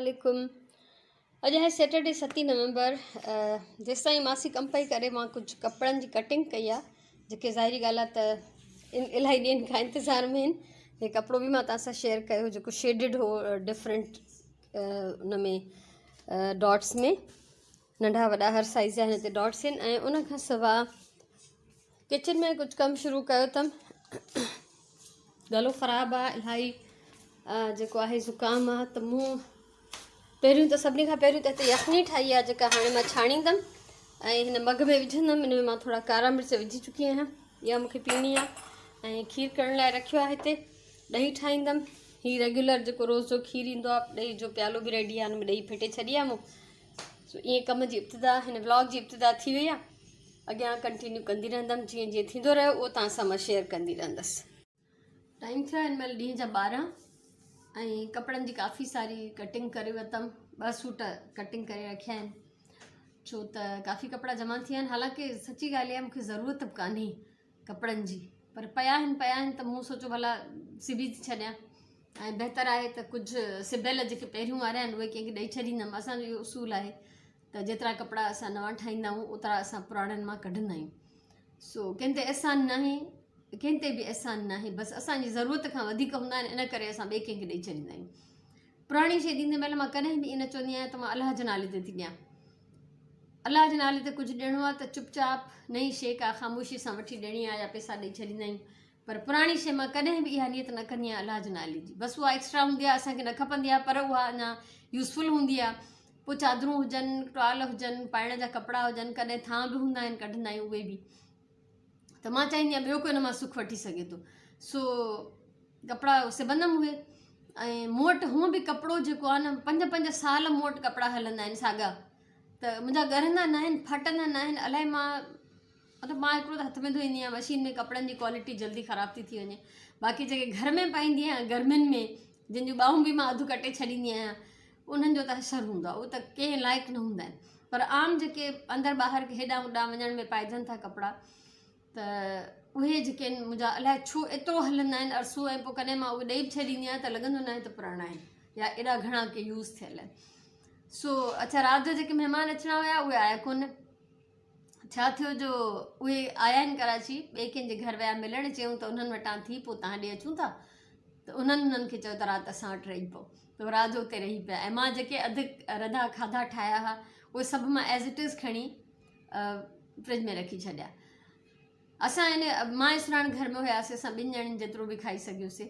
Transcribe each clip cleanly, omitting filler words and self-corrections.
عليڪم اڄ آهي سيٽرڊي ستين نومبر جيستائين ماسي ڪم پئي ڪري مان ڪجهه ڪپڙن جي ڪٽنگ ڪئي آهي جيڪي ظاهري ڳالهه آهي ته الاهي ڏينهن کان انتظار ۾ آهن هي ڪپڙو به مان توهان سان شيئر ڪيو جيڪو شيڊڊ هو ڊفرنٽ ان ۾ ڊاٽس ۾ ننڍا وڏا هر سائيز جا هن تي ڊاٽس آهن ۽ ان کان سواء ڪچن ۾ ڪجهه ڪم شروع ڪيو اٿم گلو خراب آهي الاهي جيڪو آهي زڪام آهي ته مون پهريون ته سڀني کان پهريون ته هتي يخني ٺاهي آهي جيڪا هاڻي مان ڇاڻيندم ۽ هن مگ ۾ وجهندم ان ۾ مان ٿورا ڪارا مرچ وجهي چڪي آهيان اها مونکي پيئڻي آهي ۽ کير ڪرڻ لاء رکيو آهي هتي ڏهي ٺاهيندم هي ريگيولر جيڪو روز جو کير ايندو آهي ڏهي جو پيالو به ريڊي آهي ان ۾ ڏهي ڦيٽي ڇڏي آهي مون سو ائين ڪم جي ابتدا هن ولاگ جي ابتدا ٿي وئي آهي اڳيان ڪنٽينيو ڪندي رهندم جيئن جيئن ٿيندو رهيو اهو توهان سان مان شيئر ڪندي رهندس. ٽائيم ٿيو آهي هن مهل ڏينهن جا 12 ۽ ڪپڙن جي ڪافي ساري ڪٽنگ ڪري ورتم ٻه سوٽ ڪٽنگ ڪري رکيا آهن ڇو ته ڪافي ڪپڙا جمع ٿي ويا آهن حالانڪه سچي ڳالهه اها مونکي ضرورت به ڪانهي ڪپڙن جي پر پيا آهن پيا آهن ته مون سوچيو ڀلا سبي ٿي ڇڏيان ۽ بهتر آهي ته ڪجهه سبيل جيڪي پهريون وارا آهن اهي ڪنهن کي ڏئي ڇڏيندم اسانجو اهو اصول آهي ته جيترا ڪپڙا اسان نوان ٺاهيندا آهيون اوترا اسان پراڻن مان ڪڍندا آهيون سو ڪنهن تي احسان ناهي ڪنهن تي به احسان ناهي بس اسانجي ضرورت کان وڌيڪ هوندا آهن ان ڪري اسان ٻئي ڪنهن کي ڏئي ڇڏيندا آهيون پراڻي شيء ڏيندي مهل مان ڪڏهن به ائين نه چوندي آهيان ته مان الله جي نالي تي ٿي ڏيان الله جي نالي تي ڪجهه ڏيڻو آهي ته چپ چاپ نئين شيء ڪا خاموشي سان وٺي ڏيڻي آهي يا پئسا ڏئي ڇڏيندا آهيون پر پراڻي شيء مان ڪڏهن به اها نيت نه ڪندي آهيان الله جي نالي جي بس اها ايڪسٽرا هوندي آهي اسان کي نه کپندي آهي پر اها اڃا يوزفل هوندي آهي پوء چادرون هجن ٽوال هجن پائڻ جا ڪپڙا هجن ڪڏهن ٿانء به هوندا آهن ڪڍندا آهيون اهي به ته مان چاهيندي آهيان ٻيو ڪو ان مان سک وٺي سگهي ٿو سو ڪپڙا سبندم اهي ۽ مون وٽ هونء به ڪپڙو جيڪو آهي نه پنج پنج سال مون وٽ ڪپڙا هلندا آهن ساڳا ته منهنجا ڳرندا نه آهن ڦٽندا نه آهن الائي مان مطلب مان هڪڙو ته هٿ ۾ ڌوئيندي آهيان مشين ۾ ڪپڙن جي ڪوالٽي جلدي خراب ٿي ٿي وڃي باقي جيڪي گهر ۾ پائيندي آهيان گرمين ۾ جن جون ٻانهون به مان اڌ ڪٽي ڇڏيندي آهيان انهن جو ته حشر هوندو آهي اهي ته ڪنهن لائق نه هوندا آهن پر عام جيڪي اندر ٻاهر هيڏانهن هوڏانهن وڃڻ ۾ پائجن ٿا ڪپڙا ته اهي جيڪي آهن منهنجا الائي ڇو ايترو هلندا آهن عرصو ۽ پوء ڪڏهن مان اهي ڏئي به ڇڏيندي آهيان ته لڳندو ناهي ته پراڻا آهن يا ايڏا گهڻا ڪي يوز ٿيل آهن سو اڇا رات جو جيڪي مهمان اچڻا هيا اهي آيا ڪونه ڇا ٿيو جو اهي آيا آهن ڪراچي ٻئي ڪنهن جي گهر ويا ملڻ چيائون ته انهن وٽان ٿي پوء تان ڏي اچون ٿا ته انهن انهن کي چيو ته رات اسان وٽ رهي پئو ته رات جو اتي رهي پيا ۽ مان جيڪي اڌ رڌا کاڌا ٺاهيا هئا اهي سڀ مان ايز it از کڻي فرج ۾ رکي ڇڏيا اسان يعني مان ۽ سراڻ گهر ۾ هياسي اسان ٻن ڄڻين جيترو به کائي سگهيوسي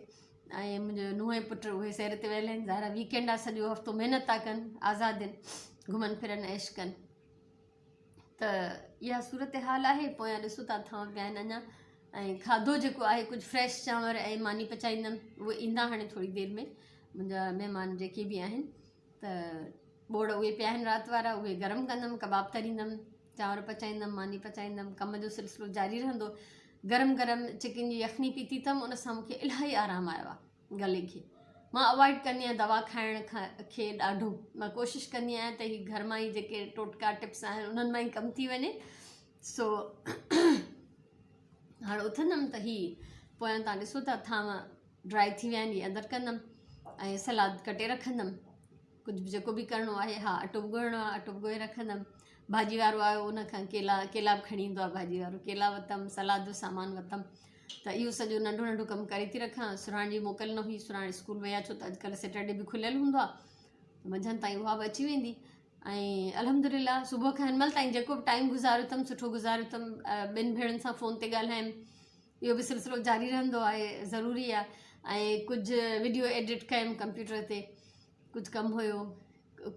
۽ منهنجو نونهن ۽ پٽ اهي سير تي ويل آهن ظاهر ويڪينڊ آهي سڄو هفتو محنت ٿا ڪن آزاد آهن گهمن ڦرن عيش ڪن ته اها صورتحال آهي پويان ڏسو ٿا ٿانو پيا آهن اڃا ۽ کاڌو جيڪو آهي ڪجهه فريش چانور ۽ ماني پچائيندم اهي ايندا هاڻي ٿوري دير ۾ منهنجا مهمان جيڪي به آهن ته ٻوڙ اهي پيا آهن رات وارا اهي گرم ڪندم ڪباب تريندم چانور پچائيندم ماني پچائيندم ڪم جو سلسلو جاري رهندو گرم گرم چڪن جي يخني پيتي اٿم ان سان مونکي الاهي آرام آيو آهي گلي کي مان اوائڊ ڪندي آهيان دوا کائڻ کي ڏاڍو مان ڪوشش ڪندي آهيان ته هي گهر مان ئي جيڪي ٽوٽڪا ٽپس آهن انهن مان ئي ڪم ٿي وڃي سو هاڻي اٿندم ته هي پويان تان ڏسو ٿا ٿانو ڊرائي ٿي ويا آهن هي اندر ڪندم ۽ سلاد ڪٽي رکندم ڪجهه به جيڪو به ڪرڻو آهي ها اٽو به ڳوهڻو آهي اٽو به ڳوهي رکندم ڀاڄي وارو آيو ان کان ڪيلا ڪيلا به کڻي ايندو آهي ڀاڄي وارو ڪيلا وتم سلاد جو سامان وتم ته اهو سڄو ننڍو ننڍو ڪم ڪري ٿي رکان سراڻ جي موڪل نه هئي سراڻ اسڪول ويا ڇو ته اڄڪلهه سيٽرڊي به کليل هوندو آهي منجهند تائين اها به اچي ويندي ۽ الحمد لله صبح کان هن مهل تائين جيڪو به ٽائيم گذاريو اٿم سٺو گذاريو اٿم ٻن ڀيڻن سان فون تي ڳالهايم اهو به سلسلو جاري رهندو آهي ضروري آهي ۽ ڪجهه وڊيو ايڊٽ ڪيم ڪمپيوٽر تي ڪجهه ڪم هيو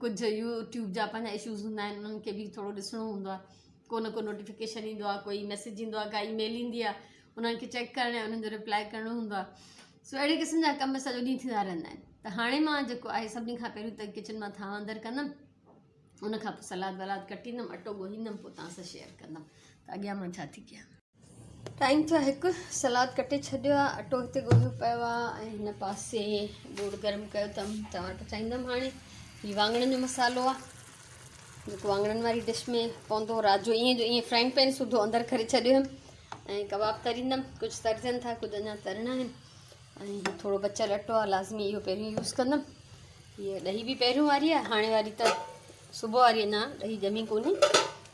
ڪجهه يوٽيوب جا پنهنجا اشوز هوندا آهن انهن کي به ٿورو ڏسڻو هوندو آهي ڪو نه ڪو نوٽيفڪيشن ايندو آهي ڪوئي ميسج ايندو آهي ڪا اي ميل ايندي آهي انهن کي چيڪ ڪرڻ ۽ انهن جو رپلائي ڪرڻو هوندو آهي سو اهڙي قسم جا ڪم سڄو ڏينهن ٿيندا رهندا آهن ته هاڻي مان جيڪو آهي سڀني کان پهريون ته ڪچن مان ٿانو اندر ڪندم ان کان پوء سلاد ولاد ڪٽيندم اٽو ڳوهيندم پوء توهان سان شيئر ڪندم ته اڳيان مان ڇا ٿي ڪيان ٽائيم ٿيو آهي هڪ سلاد ڪٽي ڇڏيو آهي اٽو هتي ڳوهيو پيو آهي ۽ هن پاسي ٻوڙ گرم ڪيو اٿم چانور پچائيندم هاڻي هي واڱڻن جو مسالو آهي جيڪو واڱڻن واري ڊش ۾ پوندو رات جو ائين جو ائين فرائنگ پين سوڌو اندر ڪري ڇڏيو هيم ۽ ڪباب تريندم ڪجهه ترجن ٿا ڪجهه اڃا ترڻا آهن ۽ هي ٿورو بچيل اٽو آهي لازمي اهو پهريون يوز ڪندم هيء ڏهي به پهريون واري آهي، هاڻي واري ته صبح واري اڃا ڏهي ڄمي ڪونهي،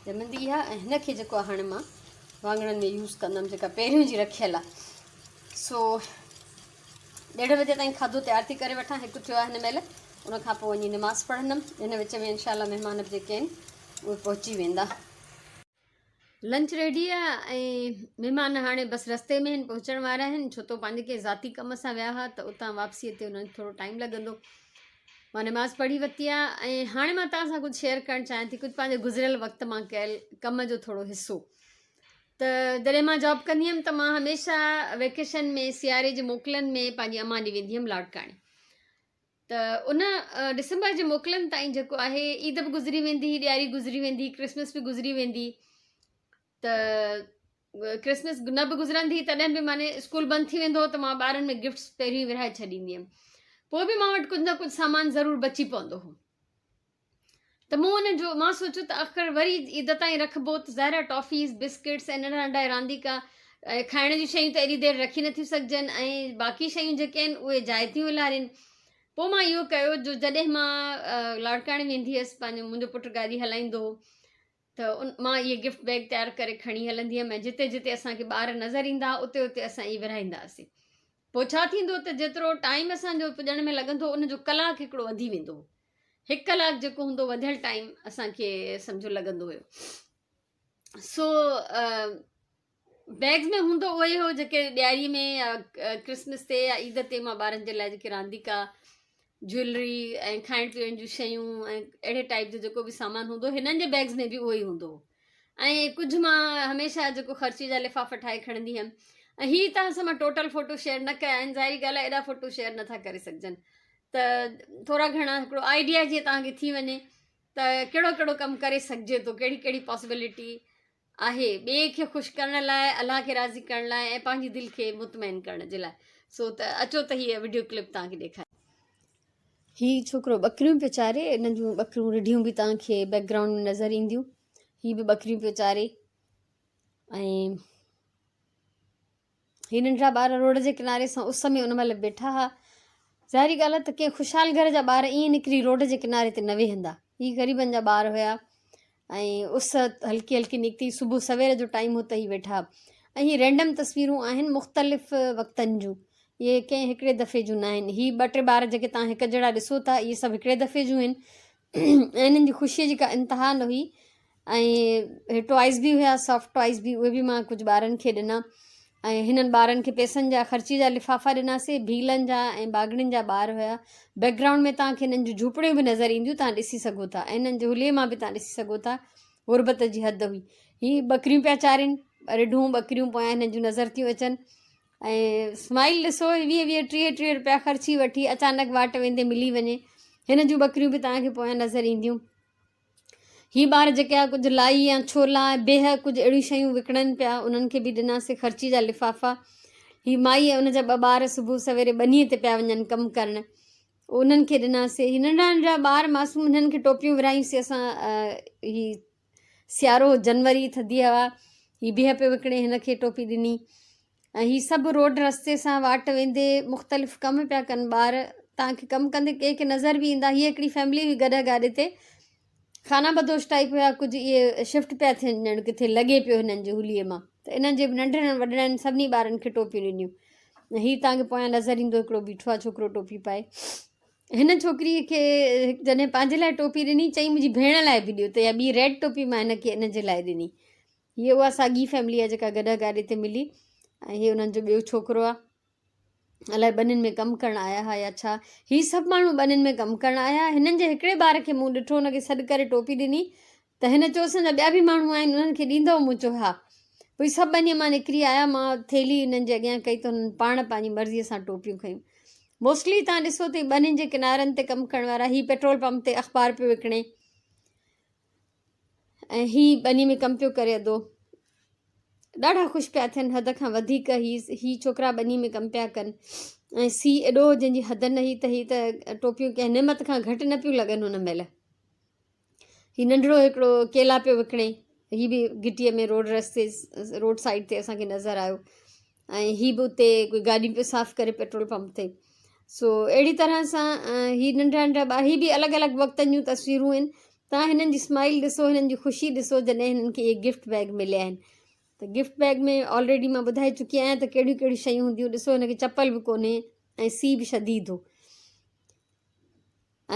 ڄمندي اها. ۽ هن کي جيڪو آهي هاڻي مان واڱڻن ۾ يوز ڪندم جيڪا پهريون جي رکيل آهي. سو ڏيڍ بجي تائين کاڌو تيار ٿي ڪري وٺان. هڪ ٿيو آهي هن مهل، ان کان پوء وڃي نماز پڙهندم. هن وچ ۾ انشاء الله مهمان به جيڪي آهن اهي پهچي ويندا. لنچ ريڊي آ ۽ مهمان هاڻي بس رستي ۾ آهن، پهچڻ وارا آهن، ڇو ته پنهنجي ڪنهن ذاتي ڪم سان ويا هئا ته اتان واپسي تي انهن کي ٿورو ٽائيم لڳندو. مان نماز پڙهي ورتي آ ۽ هاڻي مان توهان سان ڪجهه شيئر ڪرڻ چاهيان ٿي، ڪجهه پنهنجي گذريل وقت مان ڪيل ڪم جو ٿورو حصو. ته جڏهن مان جاب ڪندي هيم ته مان هميشه ويڪيشن ۾ سياري جي موڪلن ۾ پنهنجي امان ڏي ويندي هيم لاڙڪاڻي. ته ان ڊسمبر جي موڪلن تائين جيڪو آهي عيد به گذري ويندي هئي، ڏياري گذري ويندي هئي، ڪرسمس به گذري ويندي. ته ڪرسمس نه به گذرندي هئي تڏهن به معني اسڪول بند ٿي ويندو هو ته مان ٻارن ۾ گفٽس پهريون ورهائي ڇڏيندي هيم. پوء به مان وٽ ڪجهه نه ڪجهه سامان ضرور بچي پوندو هو. ته مون ان جو مان سوچيو ته آخر وري عيد تائين رکبو ته ظاهر آهي ٽافيز، بسڪٽس ۽ ننڍا ننڍا رانديڪا ۽ کائڻ جون شيون ته ايڏي دير رکي نٿيون سگهجن ۽ باقي شيون جيڪي آهن اهي جاء ٿيون والارين. پوء مان اهو ڪيو جو جڏهن مان لاڙڪاڻي ويندي هيس پنهنجو منهنجو پٽ گاڏي هلائيندو هو ته ان مان اهي گفٽ بيگ تيار ڪري کڻي هلندي هيم ۽ جتي جتي اسان کي ٻار نظر ايندا هئا اتي اتي اسان اهي ورهائيندا هئاسين. پوء ڇا ٿيندو ته جيترو ٽائيم اسان جو پڄڻ ۾ لڳندو هو ان جو ڪلاڪ هڪڙو وڌي ويندو هو. هڪ ڪلاڪ جيڪو هوندو وڌيل ٽائيم اسان کي سمجهو لڳندو هيو. سو بيگز ۾ هوندو اهو ئي هو جيڪي ڏياري ۾ يا ڪرسمس تي يا عيد تي مان ٻارن جي لاء جيڪي رانديڪا، جويلري ۽ کائڻ پيئڻ جون شيون ۽ اهڙي ٽائيپ جو جيڪو به سامان هوندو هنن جي بيگز ۾ به اهو ئي هوندو هو. ۽ ڪجهه مان هميشه جيڪو خرچي جا لفافا ٺاهي کڻندي هيم. ۽ هي توهان سان مان ٽوٽل فوٽو شيئر نه ڪيا آهن، ظاهري ڳالهه آهي ايڏا فوٽو شيئر نٿا ڪري سگهجن، ته ٿورا گهڻا هڪڙو آئيڊيا جيئن توهان کي ٿي وڃي ته ڪهڙو ڪهڙو ڪم ڪري سگهجي ٿو، ڪهڙي ڪهڙي پاسبلٽي آهي ٻئي کي خوش ڪرڻ لاء، الله کي راضي ڪرڻ لاء ۽ پنهنجي دل کي مطمئن ڪرڻ جي لاء. سو ته اچو ته هيء وڊيو ڪلپ توهان کي ڏيکاريان. هي ڇوڪرو ٻڪريون پيو چاري، ان جون ٻڪريون رڍيون به توهان کي بيڪ گرائونڊ ۾ نظر اينديون. هي به ٻڪريون پيو چاري ۽ هي ننڍڙا ٻار روڊ جي ڪناري سان اس ۾ ان مهل بيٺا هئا. ظاهري ڳالهه آهي ته ڪنهن خوشحال گهر جا ٻار ائين نڪري روڊ جي ڪناري تي نه ويهندا. هي غريبن جا ٻار هيا ۽ اس هلڪي هلڪي نڪتي، صبح سوير جو ٽائيم هو ته هي ويٺا. ۽ هي رينڊم تصويرون آهن مختلف وقتن جون، اهي ڪنهن هڪڙي دفعي جون ناهن. هي ٻه ٽي ٻار جيڪي توهان هڪ جهڙا ڏسو ٿا اهي سڀ هڪڙي دفعي جون آهن ۽ انهن جي خوشيء جي ڪا انتها نه هئي. ۽ هي ٽوائز به هيا، سافٽ ٽوائز به، اهي به مان ڪجهه ٻارن کي ڏنا ۽ هنن ٻارن کي پئسن جا خرچي جا لفافا ڏناسي. ڀيلن جا ۽ باگڙين جا ٻار هيا. بيڪ گرائونڊ ۾ توهان کي هنن جون جهوپڙيون به نظر اينديون، توهان ڏسي سگهو ٿا ۽ هنن جي حليي مان به توهان ڏسي سگهو ٿا غربت جي حد هئي. هي ٻڪريون پيا چارين، رڍون ٻڪريون پويان هنن جون نظر ٿيون اچن ۽ اسمائيل ڏسو، ويهه ويهه ٽيهه ٽيهه روپيا خرچي وٺي اچانڪ واٽ ويندي ملي وڃي. هن جون ٻڪريون به توهان کي پويان نظر اينديون. هي ٻار جيڪي آ ڪجهه لائي يا ڇولا ۽ بيهه ڪجهه اهڙيون شيون وڪڻن پيا، انهن کي به ڏناسين خرچي جا لفافا. هي مائي ۽ ان جا ٻه ٻار صبح سويري ٻنيء تي پيا وڃن ڪم ڪرڻ، انهن کي ڏناسين. هي ننڍڙا ننڍڙا ٻار معصوم، انهن کي ٽوپيون ورهايونسين اسان. هي سيارو جنوري ٿڌي هوا، هي بيهه پيو وڪڻي، هن کي ٽوپي ڏني. ۽ هي سڀ روڊ رستي سان واٽ ويندي مختلف ڪم پيا ڪن ٻار، توهان کي ڪم ڪندي ڪنهن کي نظر به ايندا. هيء هڪڙي فيملي هئي گڏهه گاڏي تي خانه بدوش ٽائيپ هيا ڪجهه، اهي شفٽ پيا ٿين ڄڻ ڪٿي لڳي پيو هنن جي حليي مان، ته انهن جي به ننڍڙن وڏڙن سڀني ٻارن کي ٽوپيون ڏنيون. هي توهان کي پويان نظر ايندو هڪڙو بيٺو آهي ڇوڪرو ٽوپي پائي. هن ڇوڪريء کي جڏهن پنهنجي لاء ٽوپي ڏني، چيائين منهنجي ڀيڻ لاء به ڏيو، ته اها ٻي ريڊ ٽوپي مان هن کي ان جي لاء ڏني. هيء اها ساڳي فيملي آهي جيڪا گڏهه گاڏي تي ملي ۽ هي انهن جو ٻيو ڇوڪرو آهي. الائي ٻنين ۾ ڪم ڪرڻ آيا ها يا ڇا. هي سڀ ماڻهو ٻنين ۾ ڪم ڪرڻ آيا. هنن جي هڪڙي ٻار کي مون ڏٺو، ان کي سڏ ڪري ٽوپي ڏني ته هن چيو اسان جا ٻيا به ماڻهو آهن انهن کي ڏيندؤ؟ مون چيو ها. پوء سڀ ٻنيء مان نڪري آيا. مان ٿيلهي انهن جي اڳيان ڪئي ته هنن پاڻ پنهنجي مرضيء سان ٽوپيون کنيون. موسٽلي توهان ڏسو ته هي ٻنين جي ڪنارن تي ڪم ڪرڻ وارا، هي پيٽرول پمپ تي اخبار پيو وڪڻي ۽ هي ٻني ۾ ڪم پيو ڪري. ادو ڏاڍا خوش پيا ٿين حد کان وڌيڪ. هي هي ڇوڪرا ٻني ۾ ڪم پيا ڪن ۽ سي ايڏو جنهن جي حد نه هئي ته هي ته ٽوپيون ڪنهن نعمت کان گهٽ نه پيون لڳن هن مهل. هي ننڍڙو هڪڙو ڪيلا پيو وڪڻي، هي به گهٽيء ۾ روڊ رستي روڊ سائيڊ تي اسان کي نظر آيو ۽ هي به اتي ڪوئي گاڏيون پيو صاف ڪري پيٽرول پمپ تي. سو اهڙي طرح سان هي ننڍا ننڍا ٻار هي به الڳ الڳ وقتن جون تصويرون آهن. توهان هنن جي اسمائل ڏسو، هنن جي خوشي ڏسو جڏهن هنن کي اهي گفٽ بيگ مليا آهن. ته گفٽ بيگ ۾ آلريڊي مان ٻڌائي چڪي آهيان ته ڪهڙيون ڪهڙيون شيون هونديون. ڏسو هن کي چپل به ڪونهي ۽ سي به شديد هو.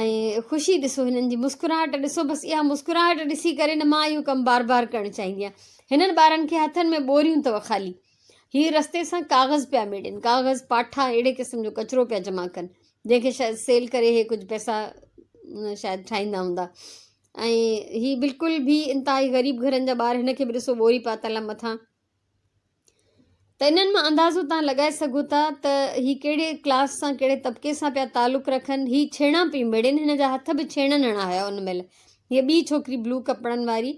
۽ خوشي ڏسو هنن جي مسڪراهٽ ڏسو بس اها مسڪراهٽ ڏسي ڪري نه مان اهو ڪم بار بار ڪرڻ چاهيندي آهيان. هنن ٻارن کي هٿن ۾ ٻوريون اٿو خالي هي رستي سان ڪاغذ پيا ميڙين ڪاغذ پاٺا اهڙي قسم جو ڪچرو پيا جمع ڪن جنهن کي شايد سيل ڪري هي ڪجهه پئسا شايد ٺاهيندا هوندا ۽ هي بلڪل به انتهائي غريب گهرن جا ٻار هن کي به ڏسو ٻوري پاتل آهي مٿان. ته انهن مان اندازو توهان لڳائي سگهو ٿا ته هي ڪهڙي ڪلاس سان ڪهڙي طبقي سان پيا تعلق رکن. هي ڇيڻا پئي مڙين، هن جا هٿ به ڇيڻن هڻا هيا ان مهل. هيء ٻي ڇوڪري بلو ڪپڙن واري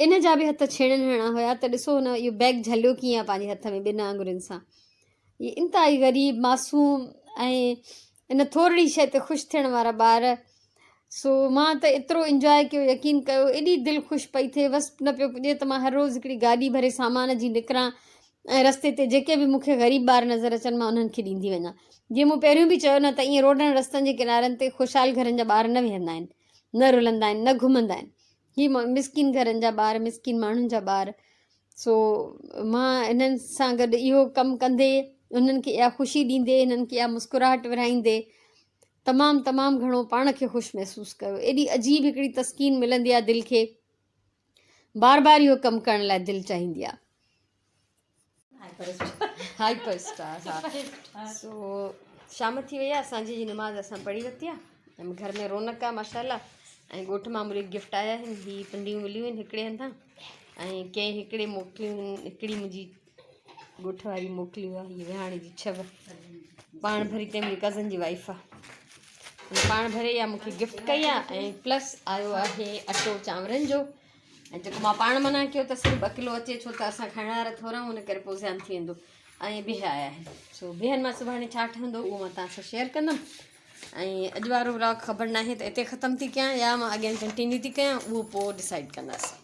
ان جا به هٿ ڇيڻن هڻا هيا ته ڏسو هن اهو بيگ جهليو ڪيئن آهي پنهنجي هٿ ۾ ٻن آڱرين سان. هي انتهائي غريب معصوم ۽ ان ٿورڙي شيء تي خوش ٿيڻ وارا ٻار. سو مان ته ايترو انجواء ڪيو يقين ڪيو ايڏي دل خوش پئي ٿئي وس نه پيو پڄي ته مان هر روز هڪڙي گاڏي ڀري سامان جي نڪران ۽ رستي تي جيڪي به مون کي غريب ٻار نظر اچن مان انهن کي ڏيندي وڃان. جيئن مون پهريون به چيو نه ته ائين روڊن رستن جي ڪنارن تي خوشحال گهرن جا ٻار نه ويهندا آهن نه رلندا آهن نه گهمندا آهن. هي مسڪين گهرن جا ٻار مسڪين ماڻهن جا ٻار سو مان انهن سان گڏ اهو ڪم ڪندي انهن کي اها خوشي ڏيندي انهن کي اها مسڪراهٽ ورهائيندي تمام تمام گهڻو پاڻ کي خوش محسوس ڪيو. ايڏي عجيب هڪڙي تسڪين ملندي آهي دل کي. بار بار اهو ڪم ڪرڻ لاء دل چاهيندي آهي. هائپر اسٽار ها. سو شام ٿي وئي آهي اسان جي نماز اسان پڙهي ورتي آهي ۽ گهر ۾ رونق آهي ماشاءالله ۽ ڳوٺ مان مون گفٽ آيا آهن هي پنڊيون مليون آهن هڪڙي هنڌان ۽ ڪنهن هڪڙي موڪليون آهن هڪڙي منهنجي ڳوٺ واري موڪليو آهي هي وهاڻي جي ڇو پاڻ ڀري تي منهنجي ڪزن جي وائف آهي پاڻ ڀري يا مونکي گفٽ ڪئي آهي ۽ پلس آيو آهي اٽو چانورن جو ۽ جيڪو مان پاڻ منع ڪيو ته صرف ٻه ڪلو اچي ڇو ته اسان کائڻ وارا ٿورا آهيون ان ڪري پوء زيان ٿي ويندو ۽ بيهه آيا آهن سو بيهن مان سڀاڻي ڇا ٺهندو اهو مان توهان سان شيئر ڪندم ۽ اڄ وارو ولاگ خبر ناهي ته اتي ختم ٿي ڪيان يا مان اڳيان ڪنٽينيو ٿي ڪيان اهو پوء ڊسائيڊ ڪنداسين.